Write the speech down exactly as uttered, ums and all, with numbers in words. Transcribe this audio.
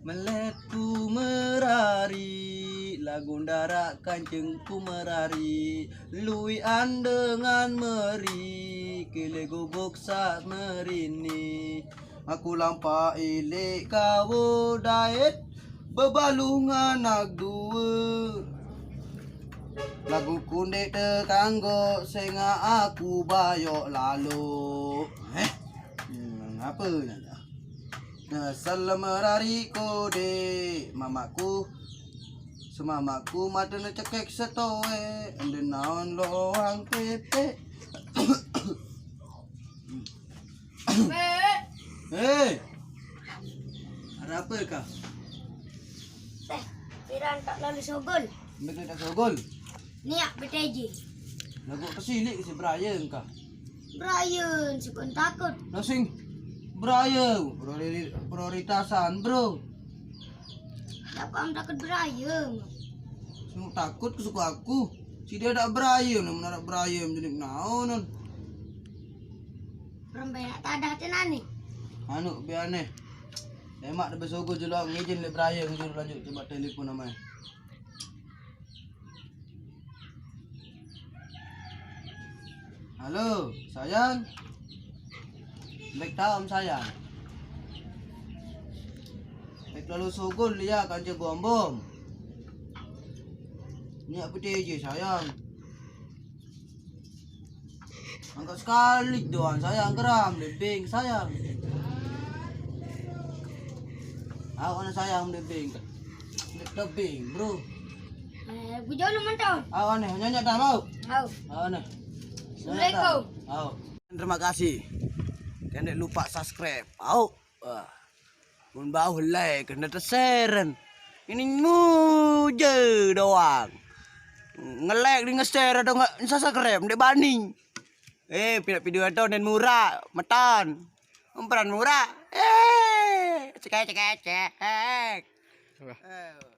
Melet ku merari, lagu ndarak kanceng ku merari, luian dengan meri, kele gubuk sak merini. Aku lampak ilik kawo daet, bebalu nganak due. Lagu kundek tekanggo, senga aku bayok lalo. Eh? Hmm, apa ni? Nyesel merari kode mamaku. Semamaku mata ne cekek setoe. Ende naon loang pepe. Hei. Ada apa kah? Teh, piran tak lalu sogol. Mbek tak sogol. Niak B T J. Lagu kesilik si Brian kah? Brian, sukun takut. Lah sing Brian priori- prioritasan, Bro. Siapa yang takut Brian? Sing takut ke suka aku. Si dia ada Brian, menarak Brian jadi naonan. Rembe nak tadah tenani. Anu biane. Emak de besogo jelo ngijin le Brian julu lanjut coba telepon namanya. Halo, sayang. Mbek taom sayang. Mbek lalu sogol dia kan je bom-bom. Ni apa je sayang? Angkat sekali doang sayang geram debing sayang. Awak na sayang debing. Debing, Bro. Eh, gue jauh lu mentau. Awak na nyonya dah mau. Au. Awak na. Assalamualaikum. Au. Terima kasih. Kena lupa subscribe. Au. Wah. Mun bau like kena terseren. Ini muje doang. Nge-like di nge-share atau nggak subscribe dek bani. Eh, pindah video itu nen murah, meton. Umperan murah. Eh, cekek cekek cekek. Wah. Eh.